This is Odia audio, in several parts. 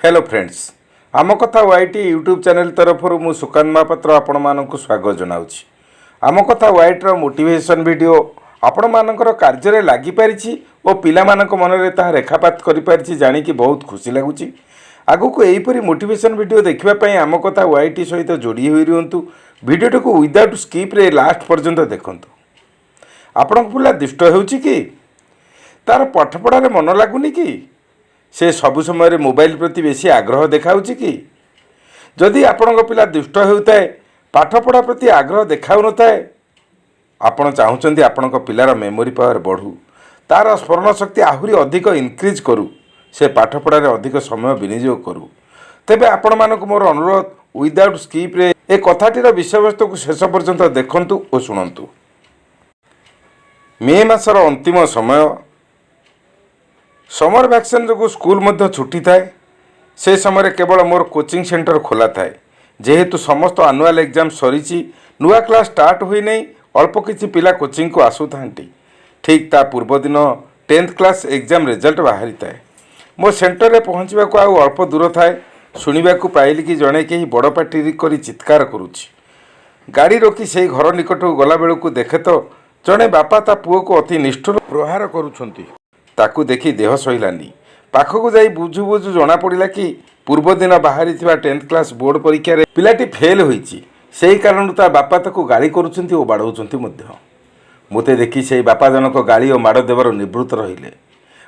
ହ୍ୟାଲୋ ଫ୍ରେଣ୍ଡସ୍, ଆମ କଥା ୱାଇଟି ୟୁଟ୍ୟୁବ୍ ଚ୍ୟାନେଲ୍ ତରଫରୁ ମୁଁ ସୁକାନ୍ତ ମହାପାତ୍ର ଆପଣମାନଙ୍କୁ ସ୍ୱାଗତ ଜଣାଉଛି। ଆମ କଥା ୱାଇଟିର ମୋଟିଭେସନ୍ ଭିଡ଼ିଓ ଆପଣମାନଙ୍କର କାର୍ଯ୍ୟରେ ଲାଗିପାରିଛି ଓ ପିଲାମାନଙ୍କ ମନରେ ତାହା ରେଖାପାତ କରିପାରିଛି ଜାଣିକି ବହୁତ ଖୁସି ଲାଗୁଛି। ଆଗକୁ ଏହିପରି ମୋଟିଭେସନ୍ ଭିଡ଼ିଓ ଦେଖିବା ପାଇଁ ଆମ କଥା ୱାଇଟି ସହିତ ଯୋଡ଼ି ହୋଇ ରୁହନ୍ତୁ। ଭିଡ଼ିଓଟିକୁ ୱିଦାଉଟ୍ ସ୍କିପ୍ରେ ଲାଷ୍ଟ ପର୍ଯ୍ୟନ୍ତ ଦେଖନ୍ତୁ। ଆପଣଙ୍କ ପିଲା ଦୁଷ୍ଟ ହେଉଛି କି? ତାର ପାଠପଢ଼ାରେ ମନ ଲାଗୁନି କି? ସେ ସବୁ ସମୟରେ ମୋବାଇଲ ପ୍ରତି ବେଶୀ ଆଗ୍ରହ ଦେଖାଉଛି କି? ଯଦି ଆପଣଙ୍କ ପିଲା ଦୁଷ୍ଟ ହେଉଥାଏ, ପାଠପଢ଼ା ପ୍ରତି ଆଗ୍ରହ ଦେଖାଉନଥାଏ, ଆପଣ ଚାହୁଁଛନ୍ତି ଆପଣଙ୍କ ପିଲାର ମେମୋରି ପାୱାର ବଢ଼ୁ, ତାର ସ୍ମରଣ ଶକ୍ତି ଆହୁରି ଅଧିକ ଇନକ୍ରିଜ୍ କରୁ, ସେ ପାଠପଢ଼ାରେ ଅଧିକ ସମୟ ବିନିଯୋଗ କରୁ, ତେବେ ଆପଣମାନଙ୍କୁ ମୋର ଅନୁରୋଧ, ୱିଦାଉଟ୍ ସ୍କିପ୍ରେ ଏ କଥାଟିର ବିଷୟବସ୍ତୁକୁ ଶେଷ ପର୍ଯ୍ୟନ୍ତ ଦେଖନ୍ତୁ ଓ ଶୁଣନ୍ତୁ। ମେ ମାସର ଅନ୍ତିମ ସମୟ। ସମର ଭ୍ୟାକେସନ୍ ଯୋଗୁଁ ସ୍କୁଲ ମଧ୍ୟ ଛୁଟି ଥାଏ। ସେ ସମୟରେ କେବଳ ମୋର କୋଚିଂ ସେଣ୍ଟର ଖୋଲା ଥାଏ। ଯେହେତୁ ସମସ୍ତ ଆନୁଆଲ୍ ଏକ୍ଜାମ୍ ସରିଛି, ନୂଆ କ୍ଲାସ୍ ଷ୍ଟାର୍ଟ ହୋଇନାହିଁ, ଅଳ୍ପ କିଛି ପିଲା କୋଚିଂକୁ ଆସୁଥାନ୍ତି। ଠିକ୍ ତା ପୂର୍ବଦିନ 10th class exam result ବାହାରିଥାଏ। ମୋ ସେଣ୍ଟରରେ ପହଞ୍ଚିବାକୁ ଆଉ ଅଳ୍ପ ଦୂର ଥାଏ, ଶୁଣିବାକୁ ପାଇଲି କି ଜଣେ କେହି ବଡ଼ ପାଟି କରି ଚିତ୍କାର କରୁଛି। ଗାଡ଼ି ରୋକି ସେଇ ଘର ନିକଟକୁ ଗଲାବେଳକୁ ଦେଖେ ତ ଜଣେ ବାପା ତା ପୁଅକୁ ଅତି ନିଷ୍ଠୁର ପ୍ରହାର କରୁଛନ୍ତି। ତାକୁ ଦେଖି ଦେହ ସହିଲାନି। ପାଖକୁ ଯାଇ ବୁଝୁ ବୁଝୁ ଜଣାପଡ଼ିଲା କି ପୂର୍ବଦିନ ବାହାରିଥିବା 10th class board ପରୀକ୍ଷାରେ ପିଲାଟି ଫେଲ୍ ହୋଇଛି। ସେହି କାରଣରୁ ତା ବାପା ତାକୁ ଗାଳି କରୁଛନ୍ତି ଓ ବାଡ଼ଉଛନ୍ତି ମଧ୍ୟ। ମୋତେ ଦେଖି ସେଇ ବାପା ଜଣକ ଗାଳି ଓ ମାଡ଼ ଦେବାରୁ ନିବୃତ୍ତ ରହିଲେ।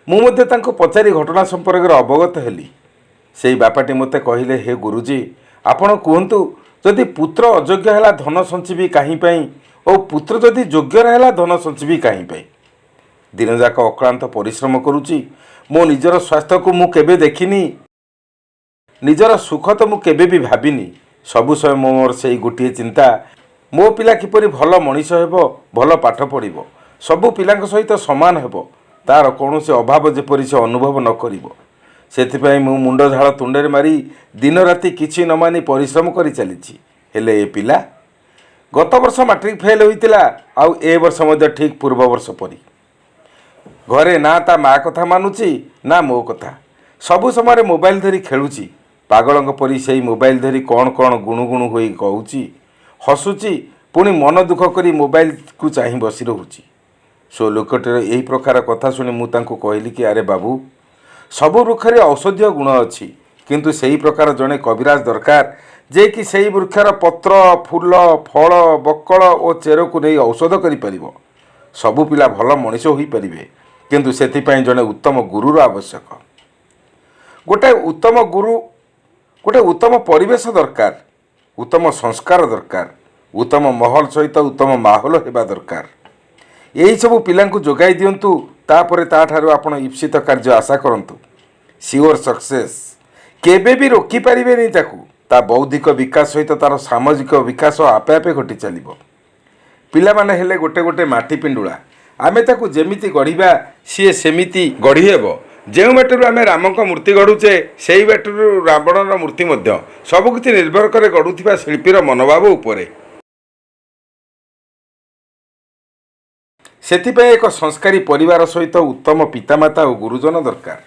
ମୁଁ ମଧ୍ୟ ତାଙ୍କୁ ପଚାରି ଘଟଣା ସମ୍ପର୍କରେ ଅବଗତ ହେଲି। ସେଇ ବାପାଟି ମୋତେ କହିଲେ, "ହେ ଗୁରୁଜୀ, ଆପଣ କୁହନ୍ତୁ, ଯଦି ପୁତ୍ର ଅଯୋଗ୍ୟ ହେଲା, ଧନ ସଞ୍ଚିବି କାହିଁ ପାଇଁ ଓ ପୁତ୍ର ଯଦି ଯୋଗ୍ୟ ହେଲା, ଧନ ସଞ୍ଚିବି କାହିଁ ପାଇଁ? ଦିନଯାକ ଅକ୍ଳାନ୍ତ ପରିଶ୍ରମ କରୁଛି। ମୋ ନିଜର ସ୍ୱାସ୍ଥ୍ୟକୁ ମୁଁ କେବେ ଦେଖିନି। ନିଜର ସୁଖ ତ ମୁଁ କେବେ ବି ଭାବିନି। ସବୁ ସମୟ ମୋର ସେଇ ଗୋଟିଏ ଚିନ୍ତା, ମୋ ପିଲା କିପରି ଭଲ ମଣିଷ ହେବ, ଭଲ ପାଠ ପଢ଼ିବ, ସବୁ ପିଲାଙ୍କ ସହିତ ସମାନ ହେବ, ତାର କୌଣସି ଅଭାବ ଯେପରି ସେ ଅନୁଭବ ନ କରିବ। ସେଥିପାଇଁ ମୁଁ ମୁଣ୍ଡ ଝାଳ ତୁଣ୍ଡରେ ମାରି ଦିନ ରାତି କିଛି ନ ମାନି ପରିଶ୍ରମ କରି ଚାଲିଛି। ହେଲେ ଏ ପିଲା ଗତ ବର୍ଷ ମାଟ୍ରିକ ଫେଲ୍ ହୋଇଥିଲା, ଆଉ ଏ ବର୍ଷ ମଧ୍ୟ ଠିକ୍ ପୂର୍ବ ବର୍ଷ ପରି ଘରେ ନା ତା ମା କଥା ମାନୁଛି, ନା ମୋ କଥା। ସବୁ ସମୟରେ ମୋବାଇଲ ଧରି ଖେଳୁଛି। ପାଗଳଙ୍କ ପରି ସେଇ ମୋବାଇଲ ଧରି କ'ଣ କ'ଣ ଗୁଣୁ ଗୁଣୁ ହୋଇ କହୁଛି, ହସୁଛି, ପୁଣି ମନ ଦୁଃଖ କରି ମୋବାଇଲକୁ ଚାହିଁ ବସି ରହୁଛି।" ସୋ ଲୋକଟିର ଏହି ପ୍ରକାର କଥା ଶୁଣି ମୁଁ ତାଙ୍କୁ କହିଲି କି, "ଆରେ ବାବୁ, ସବୁ ବୃକ୍ଷରେ ଔଷଧୀୟ ଗୁଣ ଅଛି। କିନ୍ତୁ ସେହି ପ୍ରକାର ଜଣେ କବିରାଜ ଦରକାର, ଯେ କି ସେହି ବୃକ୍ଷର ପତ୍ର, ଫୁଲ, ଫଳ, ବକଳ ଓ ଚେରକୁ ନେଇ ଔଷଧ କରିପାରିବ। ସବୁ ପିଲା ଭଲ ମଣିଷ ହୋଇପାରିବେ, କିନ୍ତୁ ସେଥିପାଇଁ ଜଣେ ଉତ୍ତମ ଗୁରୁର ଆବଶ୍ୟକ। ଗୋଟେ ଉତ୍ତମ ଗୁରୁ, ଗୋଟେ ଉତ୍ତମ ପରିବେଶ ଦରକାର, ଉତ୍ତମ ସଂସ୍କାର ଦରକାର, ଉତ୍ତମ ମହଲ ସହିତ ଉତ୍ତମ ମାହୋଲ ହେବା ଦରକାର। ଏହିସବୁ ପିଲାଙ୍କୁ ଯୋଗାଇ ଦିଅନ୍ତୁ। ତାପରେ ତାଠାରୁ ଆପଣ ଇପ୍ସିତ କାର୍ଯ୍ୟ ଆଶା କରନ୍ତୁ। Sure success. କେବେ ବି ରୋକିପାରିବେନି ତାକୁ। ତା ବୌଦ୍ଧିକ ବିକାଶ ସହିତ ତାର ସାମାଜିକ ବିକାଶ ଆପେ ଆପେ ଘଟି ଚାଲିବ। ପିଲାମାନେ ହେଲେ ଗୋଟେ ଗୋଟେ ମାଟି ପିଣ୍ଡୁଳା। ଆମେ ତାକୁ ଯେମିତି ଗଢ଼ିବା, ସିଏ ସେମିତି ଗଢ଼ି ହେବ। ଯେଉଁ ମାଟିରୁ ଆମେ ରାମଙ୍କ ମୂର୍ତ୍ତି ଗଢ଼ୁଛେ, ସେଇ ମାଟିରୁ ରାବଣର ମୂର୍ତ୍ତି ମଧ୍ୟ। ସବୁକିଛି ନିର୍ଭର କରେ ଗଢ଼ୁଥିବା ଶିଳ୍ପୀର ମନୋଭାବ ଉପରେ। ସେଥିପାଇଁ ଏକ ସଂସ୍କାରୀ ପରିବାର ସହିତ ଉତ୍ତମ ପିତାମାତା ଓ ଗୁରୁଜନ ଦରକାର।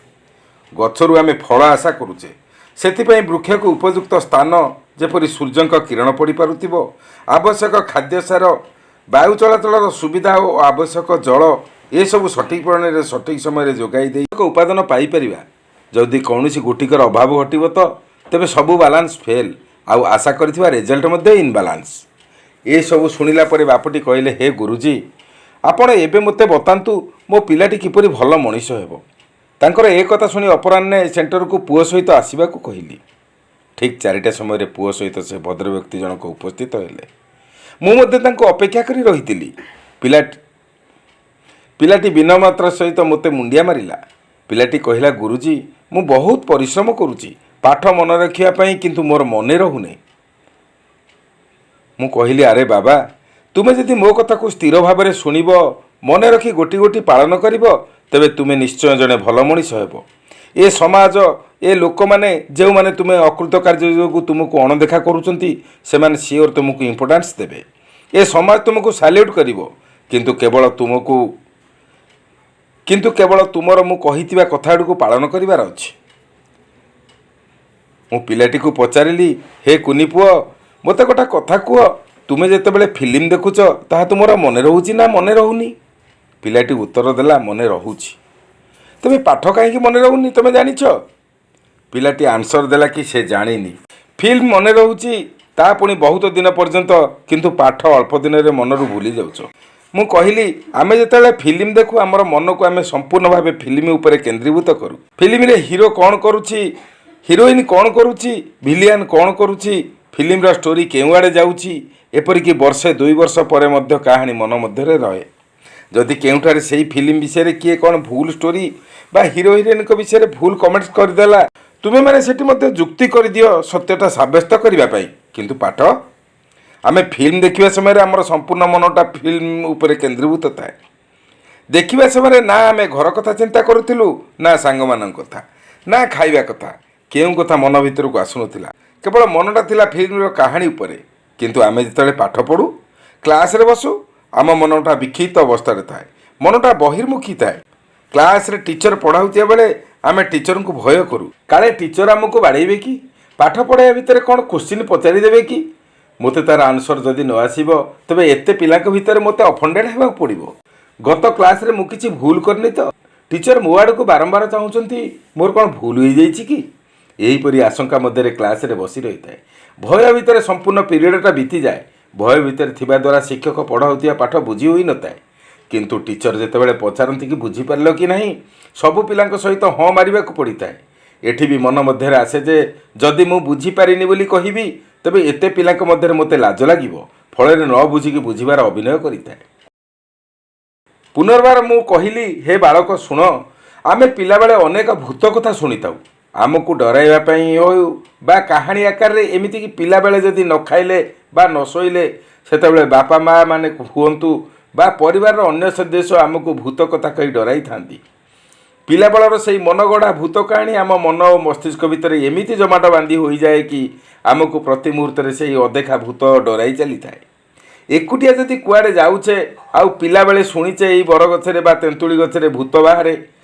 ଗଛରୁ ଆମେ ଫଳ ଆଶା କରୁଛେ। ସେଥିପାଇଁ ବୃକ୍ଷକୁ ଉପଯୁକ୍ତ ସ୍ଥାନ, ଯେପରି ସୂର୍ଯ୍ୟଙ୍କ କିରଣ ପଡ଼ିପାରୁଥିବ, ଆବଶ୍ୟକ ଖାଦ୍ୟ ସାର, ବାୟୁ ଚଳାଚଳର ସୁବିଧା ଓ ଆବଶ୍ୟକ ଜଳ, ଏସବୁ ସଠିକ୍ ପରିମାଣରେ ସଠିକ୍ ସମୟରେ ଯୋଗାଇ ଦେଇ ଏକ ଉପାଦାନ ପାଇପାରିବା। ଯଦି କୌଣସି ଗୋଟିକର ଅଭାବ ଘଟିବ ତ ତେବେ ସବୁ ବାଲାନ୍ସ ଫେଲ୍, ଆଉ ଆଶା କରିଥିବା ରେଜଲ୍ଟ ମଧ୍ୟ ଇନବାଲାନ୍ସ।" ଏସବୁ ଶୁଣିଲା ପରେ ବାପଟି କହିଲେ, "ହେ ଗୁରୁଜୀ, ଆପଣ ଏବେ ମୋତେ ବତାନ୍ତୁ, ମୋ ପିଲାଟି କିପରି ଭଲ ମଣିଷ ହେବ?" ତାଙ୍କର ଏ କଥା ଶୁଣି ଅପରାହ୍ନେ ସେଣ୍ଟରକୁ ପୁଅ ସହିତ ଆସିବାକୁ କହିଲି। ଠିକ୍ 4ଟା ସମୟରେ ପୁଅ ସହିତ ସେ ଭଦ୍ରବ୍ୟକ୍ତି ଜଣକ ଉପସ୍ଥିତ ହେଲେ। ମୁଁ ମଧ୍ୟ ତାଙ୍କୁ ଅପେକ୍ଷା କରି ରହିଥିଲି। ପିଲାଟି ବିନମ୍ରତାର ସହିତ ମୋତେ ମୁଣ୍ଡିଆ ମାରିଲା। ପିଲାଟି କହିଲା, "ଗୁରୁଜୀ, ମୁଁ ବହୁତ ପରିଶ୍ରମ କରୁଛି ପାଠ ମନେ ରଖିବା ପାଇଁ, କିନ୍ତୁ ମୋର ମନେ ରହୁନି।" ମୁଁ କହିଲି, "ଆରେ ବାବା, ତୁମେ ଯଦି ମୋ କଥାକୁ ସ୍ଥିର ଭାବରେ ଶୁଣିବ, ମନେ ରଖି ଗୋଟି ଗୋଟି ପାଳନ କରିବ, ତେବେ ତୁମେ ନିଶ୍ଚୟ ଜଣେ ଭଲ ମଣିଷ ହେବ। ଏ ସମାଜ, ଏ ଲୋକମାନେ, ଯେଉଁମାନେ ତୁମେ ଅକୃତକାର୍ଯ୍ୟ ଯୋଗୁଁ ତୁମକୁ ଅଣଦେଖା କରୁଛନ୍ତି, ସେମାନେ ସିଓର ତୁମକୁ ଇମ୍ପୋର୍ଟାନ୍ସ ଦେବେ। ଏ ସମାଜ ତୁମକୁ ସାଲ୍ୟୁଟ୍ କରିବ। କିନ୍ତୁ କେବଳ ତୁମର ମୁଁ କହିଥିବା କଥାଗୁଡ଼ିକୁ ପାଳନ କରିବାର ଅଛି।" ମୁଁ ପିଲାଟିକୁ ପଚାରିଲି, ହେ କୁନି ପୁଅ, ମୋତେ ଗୋଟା କଥା କୁହ, ତୁମେ ଯେତେବେଳେ ଫିଲ୍ମ ଦେଖୁଛ ତାହା ତୁମର ମନେ ରହୁଛି ନା ମନେ ରହୁନି? ପିଲାଟି ଉତ୍ତର ଦେଲା, ମନେ ରହୁଛି। ତେବେ ପାଠ କାହିଁକି ମନେ ରହୁନି ତୁମେ ଜାଣିଛ? ପିଲାଟି ଆନ୍ସର ଦେଲା କି ସେ ଜାଣିନି। ଫିଲ୍ମ ମନେ ରହୁଛି, ତା ପୁଣି ବହୁତ ଦିନ ପର୍ଯ୍ୟନ୍ତ, କିନ୍ତୁ ପାଠ ଅଳ୍ପ ଦିନରେ ମନରୁ ଭୁଲି ଯାଉଛ। ମୁଁ କହିଲି, ଆମେ ଯେତେବେଳେ ଫିଲ୍ମ ଦେଖୁ, ଆମର ମନକୁ ଆମେ ସମ୍ପୂର୍ଣ୍ଣ ଭାବେ ଫିଲ୍ମ ଉପରେ କେନ୍ଦ୍ରୀଭୂତ କରୁ। ଫିଲ୍ମରେ ହିରୋ କ'ଣ କରୁଛି, ହିରୋଇନ୍ କ'ଣ କରୁଛି, ଭିଲିଆନ୍ କ'ଣ କରୁଛି, ଫିଲ୍ମର ଷ୍ଟୋରି କେଉଁଆଡ଼େ ଯାଉଛି, ଏପରିକି ବର୍ଷେ 2 ବର୍ଷ ପରେ ମଧ୍ୟ କାହାଣୀ ମନ ମଧ୍ୟରେ ରହେ। ଯଦି କେଉଁଠାରେ ସେଇ ଫିଲ୍ମ ବିଷୟରେ କିଏ କ'ଣ ଭୁଲ ଷ୍ଟୋରି ବା ହିରୋ ହିରୋଇନଙ୍କ ବିଷୟରେ ଭୁଲ କମେଣ୍ଟସ୍ କରିଦେଲା, ତୁମେମାନେ ସେଠି ମଧ୍ୟ ଯୁକ୍ତି କରିଦିଅ ସତ୍ୟଟା ସାବ୍ୟସ୍ତ କରିବା ପାଇଁ। କିନ୍ତୁ ପାଠ? ଆମେ ଫିଲ୍ମ ଦେଖିବା ସମୟରେ ଆମର ସମ୍ପୂର୍ଣ୍ଣ ମନଟା ଫିଲ୍ମ ଉପରେ କେନ୍ଦ୍ରୀଭୂତ ଥାଏ। ଦେଖିବା ସମୟରେ ନା ଆମେ ଘର କଥା ଚିନ୍ତା କରୁଥିଲୁ, ନା ସାଙ୍ଗମାନଙ୍କ କଥା, ନା ଖାଇବା କଥା, କେଉଁ କଥା ମନ ଭିତରକୁ ଆସୁନଥିଲା। କେବଳ ମନଟା ଥିଲା ଫିଲ୍ମର କାହାଣୀ ଉପରେ। କିନ୍ତୁ ଆମେ ଯେତେବେଳେ ପାଠ ପଢ଼ୁ, କ୍ଲାସ୍ରେ ବସୁ, ଆମ ମନଟା ବିକ୍ଷିପ୍ତ ଅବସ୍ଥାରେ ଥାଏ, ମନଟା ବହିର୍ମୁଖୀ ଥାଏ। କ୍ଲାସ୍ରେ ଟିଚର ପଢ଼ାଉଥିବା ବେଳେ ଆମେ ଟିଚରଙ୍କୁ ଭୟ କରୁ, କାଳେ ଟିଚର ଆମକୁ ବାଡ଼େଇବେ କି, ପାଠ ପଢ଼ାଇବା ଭିତରେ କ'ଣ କୋଶ୍ଚିନ୍ ପଚାରିଦେବେ କି, ମୋତେ ତା'ର ଆନ୍ସର ଯଦି ନ ଆସିବ ତେବେ ଏତେ ପିଲାଙ୍କ ଭିତରେ ମୋତେ ଅଫଣ୍ଡେଡ଼ ହେବାକୁ ପଡ଼ିବ, ଗତ କ୍ଲାସ୍ରେ ମୁଁ କିଛି ଭୁଲ କରିନି ତ, ଟିଚର ମୋ ଆଡ଼କୁ ବାରମ୍ବାର ଚାହୁଁଛନ୍ତି, ମୋର କ'ଣ ଭୁଲ ହୋଇଯାଇଛି କି? ଏହିପରି ଆଶଙ୍କା ମଧ୍ୟରେ କ୍ଲାସ୍ରେ ବସି ରହିଥାଏ। ଭୟ ଭିତରେ ସମ୍ପୂର୍ଣ୍ଣ ପିରିୟଡ଼ଟା ବିତିଯାଏ। ଭୟ ଭିତରେ ଥିବା ଦ୍ୱାରା ଶିକ୍ଷକ ପଢ଼ାଉଥିବା ପାଠ ବୁଝି ହୋଇନଥାଏ। କିନ୍ତୁ ଟିଚର ଯେତେବେଳେ ପଚାରନ୍ତି କି ବୁଝିପାରିଲ କି ନାହିଁ, ସବୁ ପିଲାଙ୍କ ସହିତ ହଁ ମାରିବାକୁ ପଡ଼ିଥାଏ। ଏଠି ବି ମନ ମଧ୍ୟରେ ଆସେ ଯେ ଯଦି ମୁଁ ବୁଝିପାରିନି ବୋଲି କହିବି, ତେବେ ଏତେ ପିଲାଙ୍କ ମଧ୍ୟରେ ମୋତେ ଲାଜ ଲାଗିବ। ଫଳରେ ନ ବୁଝିକି ବୁଝିବାର ଅଭିନୟ କରିଥାଏ। ପୁନର୍ବାର ମୁଁ କହିଲି, ହେ ବାଳକ, ଶୁଣ, ଆମେ ପିଲାବେଳେ ଅନେକ ଭୂତ କଥା ଶୁଣିଥାଉ, ଆମକୁ ଡରାଇବା ପାଇଁ ହେଉ ବା କାହାଣୀ ଆକାରରେ। ଏମିତିକି ପିଲାବେଳେ ଯଦି ନ ଖାଇଲେ ବା ନ ଶୋଇଲେ, ସେତେବେଳେ ବାପା ମା ମାନେ ହୁଅନ୍ତୁ ବା ପରିବାରର ଅନ୍ୟ ସଦସ୍ୟ ଆମକୁ ଭୂତ କଥା କହି ଡରାଇଥାନ୍ତି। ପିଲାବେଳର ସେଇ ମନଗଢ଼ା ଭୂତ କାହାଣୀ ଆମ ମନ ଓ ମସ୍ତିଷ୍କ ଭିତରେ ଏମିତି ଜମାଟ ବାନ୍ଧି ହୋଇଯାଏ କି ଆମକୁ ପ୍ରତି ମୁହୂର୍ତ୍ତରେ ସେଇ ଅଦେଖା ଭୂତ ଡରାଇ ଚାଲିଥାଏ। ଏକୁଟିଆ ଯଦି କୁଆଡ଼େ ଯାଉଛେ ଆଉ ପିଲାବେଳେ ଶୁଣିଛେ ଏଇ ବରଗଛରେ ବା ତେନ୍ତୁଳି ଗଛରେ ଭୂତ ବାହାରେ,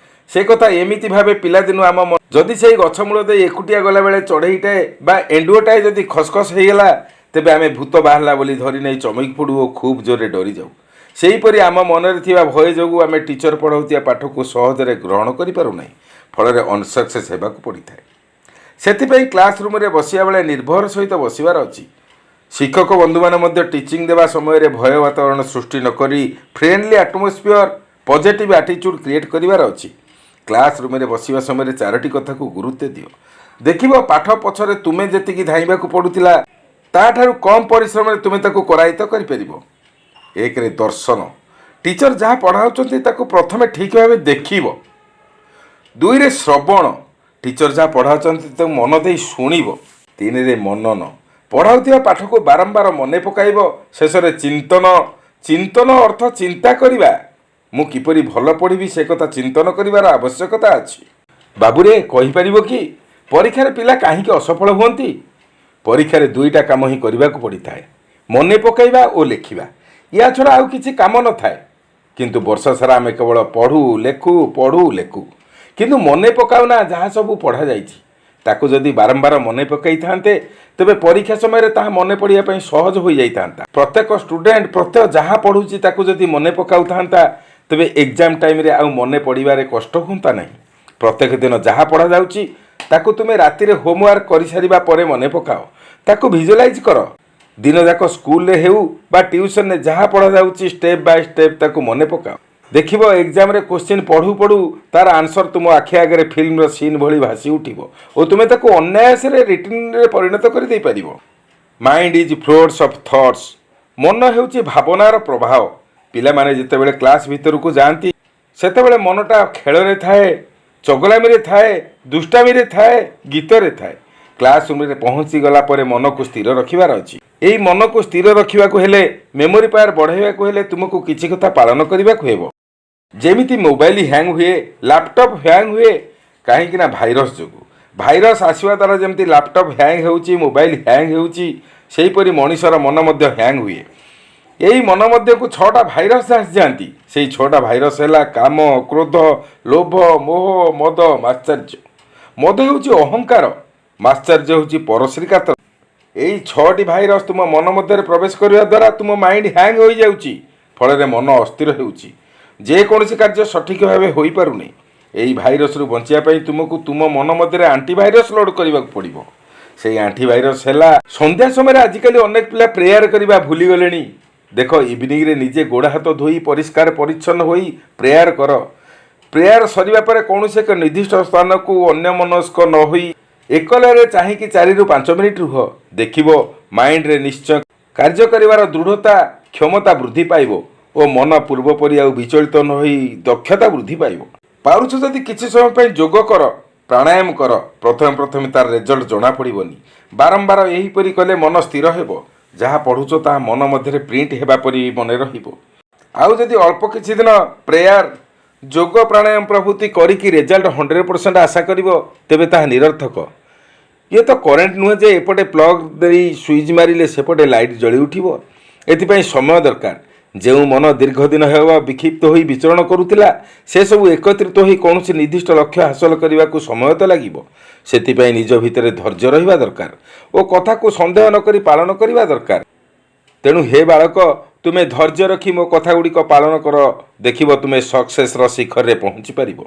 ସେ କଥା ଏମିତି ଭାବେ ପିଲାଦିନୁ ଆମ ଯଦି ସେଇ ଗଛ ମୂଳ ଦେଇ ଏକୁଟିଆ ଗଲାବେଳେ ଚଢ଼େଇଟାଏ ବା ଏଣ୍ଡୁଅଟାଏ ଯଦି ଖସଖସ ହେଇଗଲା, ତେବେ ଆମେ ଭୂତ ବାହାରିଲା ବୋଲି ଧରି ନେଇ ଚମକି ପଡ଼ୁ ଓ ଖୁବ୍ ଜୋରରେ ଡରିଯାଉ। ସେହିପରି ଆମ ମନରେ ଥିବା ଭୟ ଯୋଗୁଁ ଆମେ ଟିଚର ପଢ଼ାଉଥିବା ପାଠକୁ ସହଜରେ ଗ୍ରହଣ କରିପାରୁନାହିଁ। ଫଳରେ ଅନସକ୍ସେସ୍ ହେବାକୁ ପଡ଼ିଥାଏ। ସେଥିପାଇଁ କ୍ଲାସ୍ ରୁମ୍ରେ ବସିବା ବେଳେ ନିର୍ଭର ସହିତ ବସିବାର ଅଛି। ଶିକ୍ଷକ ବନ୍ଧୁମାନେ ମଧ୍ୟ ଟିଚିଂ ଦେବା ସମୟରେ ଭୟ ବାତାବରଣ ସୃଷ୍ଟି ନ କରି friendly atmosphere, positive attitude create କରିବାର ଅଛି। କ୍ଲାସ୍ ରୁମ୍ରେ ବସିବା ସମୟରେ ଚାରୋଟି କଥାକୁ ଗୁରୁତ୍ୱ ଦିଅ। ଦେଖିବ, ପାଠ ପଛରେ ତୁମେ ଯେତିକି ଧାଇଁବାକୁ ପଡ଼ୁଥିଲା, ତାଠାରୁ କମ୍ ପରିଶ୍ରମରେ ତୁମେ ତାକୁ କରାୟତ୍ତ କରିପାରିବ। ଏକରେ ଦର୍ଶନ। ଟିଚର ଯାହା ପଢ଼ାଉଛନ୍ତି ତାକୁ ପ୍ରଥମେ ଠିକ୍ ଭାବେ ଦେଖିବ। ଦୁଇରେ ଶ୍ରବଣ। ଟିଚର ଯାହା ପଢ଼ାଉଛନ୍ତି ତାକୁ ମନ ଦେଇ ଶୁଣିବ। ତିନିରେ ମନନ। ପଢ଼ାଉଥିବା ପାଠକୁ ବାରମ୍ବାର ମନେ ପକାଇବ। ଶେଷରେ ଚିନ୍ତନ। ଚିନ୍ତନ ଅର୍ଥ ଚିନ୍ତା କରିବା। ମୁଁ କିପରି ଭଲ ପଢ଼ିବି, ସେ କଥା ଚିନ୍ତନ କରିବାର ଆବଶ୍ୟକତା ଅଛି। ବାବୁରେ, କହିପାରିବ କି ପରୀକ୍ଷାରେ ପିଲା କାହିଁକି ଅସଫଳ ହୁଅନ୍ତି? ପରୀକ୍ଷାରେ ଦୁଇଟା କାମ ହିଁ କରିବାକୁ ପଡ଼ିଥାଏ, ମନେ ପକାଇବା ଓ ଲେଖିବା। ୟା ଛଡ଼ା ଆଉ କିଛି କାମ ନଥାଏ। କିନ୍ତୁ ବର୍ଷ ସାରା ଆମେ କେବଳ ପଢ଼ୁ, ଲେଖୁ, ପଢ଼ୁ, ଲେଖୁ, କିନ୍ତୁ ମନେ ପକାଉନା ଯାହା ସବୁ ପଢ଼ାଯାଇଛି। ତାକୁ ଯଦି ବାରମ୍ବାର ମନେ ପକାଇଥାନ୍ତେ, ତେବେ ପରୀକ୍ଷା ସମୟରେ ତାହା ମନେ ପଡ଼ିବା ପାଇଁ ସହଜ ହୋଇଯାଇଥାନ୍ତା। ପ୍ରତ୍ୟେକ ଷ୍ଟୁଡେଣ୍ଟ ପ୍ରତ୍ୟେକ ଯାହା ପଢ଼ୁଛି ତାକୁ ଯଦି ମନେ ପକାଉଥାନ୍ତା, ତେବେ ଏକ୍ଜାମ୍ ଟାଇମ୍ରେ ଆଉ ମନେ ପଡ଼ିବାରେ କଷ୍ଟ ହୁଅନ୍ତା ନାହିଁ। ପ୍ରତ୍ୟେକ ଦିନ ଯାହା ପଢ଼ାଯାଉଛି ତାକୁ ତୁମେ ରାତିରେ ହୋମୱାର୍କ କରିସାରିବା ପରେ ମନେ ପକାଅ, ତାକୁ ଭିଜୁଆଲାଇଜ୍ କର। ଦିନଯାକ ସ୍କୁଲରେ ହେଉ ବା ଟ୍ୟୁସନରେ ଯାହା ପଢ଼ାଯାଉଛି, ଷ୍ଟେପ୍ ବାଇ ଷ୍ଟେପ୍ ତାକୁ ମନେ ପକାଅ। ଦେଖିବ, ଏକ୍ଜାମ୍ରେ କୋଶ୍ଚିନ୍ ପଢ଼ୁ ପଢ଼ୁ ତାର ଆନ୍ସର ତୁମ ଆଖି ଆଗରେ ଫିଲ୍ମର ସିନ୍ ଭଳି ଭାସି ଉଠିବ ଓ ତୁମେ ତାକୁ ଅନାୟାସରେ ରିଟିନ୍ରେ ପରିଣତ କରିଦେଇପାରିବ। Mind is floods of thoughts. ମନ ହେଉଛି ଭାବନାର ପ୍ରବାହ। ପିଲାମାନେ ଯେତେବେଳେ କ୍ଲାସ୍ ଭିତରକୁ ଯାଆନ୍ତି, ସେତେବେଳେ ମନଟା ଖେଳରେ ଥାଏ, ଚଗଲାମିରେ ଥାଏ, ଦୁଷ୍ଟାମିରେ ଥାଏ, ଗୀତରେ ଥାଏ। କ୍ଲାସ୍ ରୁମ୍ରେ ପହଞ୍ଚିଗଲା ପରେ ମନକୁ ସ୍ଥିର ରଖିବାର ଅଛି। ଏଇ ମନକୁ ସ୍ଥିର ରଖିବାକୁ ହେଲେ, ମେମୋରି ପାୱାର ବଢ଼ାଇବାକୁ ହେଲେ ତୁମକୁ କିଛି କଥା ପାଳନ କରିବାକୁ ହେବ। ଯେମିତି ମୋବାଇଲ ହ୍ୟାଙ୍ଗ ହୁଏ, ଲାପଟପ୍ ହ୍ୟାଙ୍ଗ ହୁଏ, କାହିଁକି ନା ଭାଇରସ୍ ଯୋଗୁଁ। ଭାଇରସ୍ ଆସିବା ଦ୍ୱାରା ଯେମିତି ଲାପଟପ୍ ହ୍ୟାଙ୍ଗ ହେଉଛି, ମୋବାଇଲ ହ୍ୟାଙ୍ଗ ହେଉଛି, ସେହିପରି ମଣିଷର ମନ ମଧ୍ୟ ହ୍ୟାଙ୍ଗ ହୁଏ। ଏଇ ମନ ମଧ୍ୟକୁ ଛଅଟା ଭାଇରସ୍ ଆସିଯାଆନ୍ତି। ସେଇ ଛଅଟା ଭାଇରସ୍ ହେଲା କାମ, କ୍ରୋଧ, ଲୋଭ, ମୋହ, ମଦ, ମାତ୍ସର୍ଯ୍ୟ। ମଦ ହେଉଛି ଅହଙ୍କାର। ମାତ୍ସର୍ଯ୍ୟ ହେଉଛି ପରଶ୍ରୀକାତର। ଏଇ ଛଅଟି ଭାଇରସ୍ ତୁମ ମନ ମଧ୍ୟରେ ପ୍ରବେଶ କରିବା ଦ୍ୱାରା ତୁମ ମାଇଣ୍ଡ ହ୍ୟାଙ୍ଗ ହୋଇଯାଉଛି। ଫଳରେ ମନ ଅସ୍ଥିର ହେଉଛି, ଯେକୌଣସି କାର୍ଯ୍ୟ ସଠିକ୍ ଭାବେ ହୋଇପାରୁନି। ଏହି ଭାଇରସରୁ ବଞ୍ଚିବା ପାଇଁ ତୁମକୁ ତୁମ ମନ ମଧ୍ୟରେ ଆଣ୍ଟିଭାଇରସ୍ ଲୋଡ୍ କରିବାକୁ ପଡ଼ିବ। ସେଇ ଆଣ୍ଟିଭାଇରସ୍ ହେଲା, ସନ୍ଧ୍ୟା ସମୟରେ ଆଜିକାଲି ଅନେକ ପିଲା ପ୍ରେୟାର କରିବା ଭୁଲିଗଲେଣି। ଦେଖ, ଇଭିନିଂରେ ନିଜେ ଗୋଡ଼ ହାତ ଧୋଇ ପରିଷ୍କାର ପରିଚ୍ଛନ୍ନ ହୋଇ ପ୍ରେୟାର କର। ପ୍ରେୟାର ସରିବା ପରେ କୌଣସି ଏକ ନିର୍ଦ୍ଦିଷ୍ଟ ସ୍ଥାନକୁ ଅନ୍ୟମନସ୍କ ନ ହୋଇ ଏକଲରେ ଚାହିଁକି 4ରୁ 5 ମିନିଟ୍ ରୁହ। ଦେଖିବ, ମାଇଣ୍ଡରେ ନିଶ୍ଚୟ କାର୍ଯ୍ୟ କରିବାର ଦୃଢ଼ତା, କ୍ଷମତା ବୃଦ୍ଧି ପାଇବ ଓ ମନ ପୂର୍ବପରି ଆଉ ବିଚଳିତ ନ ହୋଇ ଦକ୍ଷତା ବୃଦ୍ଧି ପାଇବ। ପାରୁଛ ଯଦି କିଛି ସମୟ ପାଇଁ ଯୋଗ କର, ପ୍ରାଣାୟାମ କର। ପ୍ରଥମେ ପ୍ରଥମେ ତାର ରେଜଲ୍ଟ ଜଣାପଡ଼ିବନି। ବାରମ୍ବାର ଏହିପରି କଲେ ମନ ସ୍ଥିର ହେବ। ଯାହା ପଢ଼ୁଛ, ତାହା ମନ ମଧ୍ୟରେ ପ୍ରିଣ୍ଟ ହେବା ପରି ମନେ ରହିବ। ଆଉ ଯଦି ଅଳ୍ପ କିଛି ଦିନ ପ୍ରେୟାର, ଯୋଗ, ପ୍ରାଣାୟାମ ପ୍ରଭୃତି କରିକି ରେଜଲ୍ଟ 100% ଆଶା କରିବ, ତେବେ ତାହା ନିରର୍ଥକ। ଇଏ ତ କରେଣ୍ଟ ନୁହେଁ ଯେ ଏପଟେ ପ୍ଲଗ୍ ଦେଇ ସୁଇଚ୍ ମାରିଲେ ସେପଟେ ଲାଇଟ୍ ଜଳି ଉଠିବ। ଏଥିପାଇଁ ସମୟ ଦରକାର। ଯେଉଁ ମନ ଦୀର୍ଘ ଦିନ ହେବ ବିକ୍ଷିପ୍ତ ହୋଇ ବିଚରଣ କରୁଥିଲା, ସେସବୁ ଏକତ୍ରିତ ହୋଇ କୌଣସି ନିର୍ଦ୍ଦିଷ୍ଟ ଲକ୍ଷ୍ୟ ହାସଲ କରିବାକୁ ସମୟ ତ ଲାଗିବ। ସେଥିପାଇଁ ନିଜ ଭିତରେ ଧୈର୍ଯ୍ୟ ରହିବା ଦରକାର ଓ କଥାକୁ ସନ୍ଦେହ ନକରି ପାଳନ କରିବା ଦରକାର। ତେଣୁ ହେ ବାଳକ, ତୁମେ ଧୈର୍ଯ୍ୟ ରଖି ମୋ କଥା ଗୁଡ଼ିକ ପାଳନ କର। ଦେଖିବ, ତୁମେ ସକ୍ସେସର ଶିଖରରେ ପହଞ୍ଚି ପାରିବ।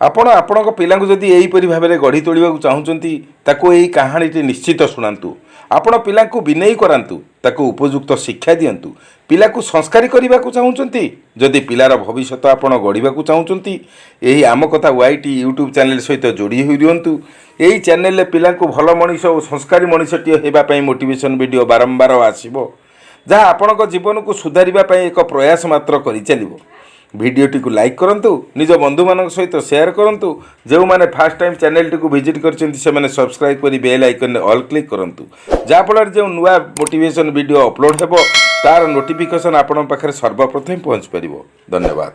ଆପଣ ଆପଣଙ୍କ ପିଲାଙ୍କୁ ଯଦି ଏହିପରି ଭାବରେ ଗଢ଼ି ତୋଳିବାକୁ ଚାହୁଁଛନ୍ତି, ତାକୁ ଏହି କାହାଣୀଟି ନିଶ୍ଚିତ ଶୁଣାନ୍ତୁ। ଆପଣ ପିଲାଙ୍କୁ ବିନୟୀ କରାନ୍ତୁ, ତାକୁ ଉପଯୁକ୍ତ ଶିକ୍ଷା ଦିଅନ୍ତୁ। ପିଲାକୁ ସଂସ୍କାରୀ କରିବାକୁ ଚାହୁଁଛନ୍ତି ଯଦି, ପିଲାର ଭବିଷ୍ୟତ ଆପଣ ଗଢ଼ିବାକୁ ଚାହୁଁଛନ୍ତି, ଏହି ଆମ କଥା ୱାଇଟି ୟୁଟ୍ୟୁବ୍ ଚ୍ୟାନେଲ୍ ସହିତ ଯୋଡ଼ି ହୋଇ ରୁହନ୍ତୁ। ଏହି ଚ୍ୟାନେଲରେ ପିଲାଙ୍କୁ ଭଲ ମଣିଷ ଓ ସଂସ୍କାରୀ ମଣିଷଟିଏ ହେବା ପାଇଁ ମୋଟିଭେସନ୍ ଭିଡ଼ିଓ ବାରମ୍ବାର ଆସିବ, ଯାହା ଆପଣଙ୍କ ଜୀବନକୁ ସୁଧାରିବା ପାଇଁ ଏକ ପ୍ରୟାସ ମାତ୍ର କରିଚାଲିବ। ଭିଡ଼ିଓଟିକୁ ଲାଇକ୍ କରନ୍ତୁ, ନିଜ ବନ୍ଧୁମାନଙ୍କ ସହିତ ସେୟାର କରନ୍ତୁ। ଯେଉଁମାନେ ଫାର୍ଷ୍ଟ ଟାଇମ୍ ଚ୍ୟାନେଲଟିକୁ ଭିଜିଟ୍ କରିଛନ୍ତି, ସେମାନେ ସବସ୍କ୍ରାଇବ୍ କରି ବେଲ୍ ଆଇକନ୍ରେ ଅଲ୍ କ୍ଲିକ୍ କରନ୍ତୁ, ଯାହାଫଳରେ ଯେଉଁ ନୂଆ ମୋଟିଭେସନ୍ ଭିଡ଼ିଓ ଅପଲୋଡ଼ ହେବ, ତା'ର ନୋଟିଫିକେସନ୍ ଆପଣଙ୍କ ପାଖରେ ସର୍ବପ୍ରଥମେ ପହଞ୍ଚିପାରିବ। ଧନ୍ୟବାଦ।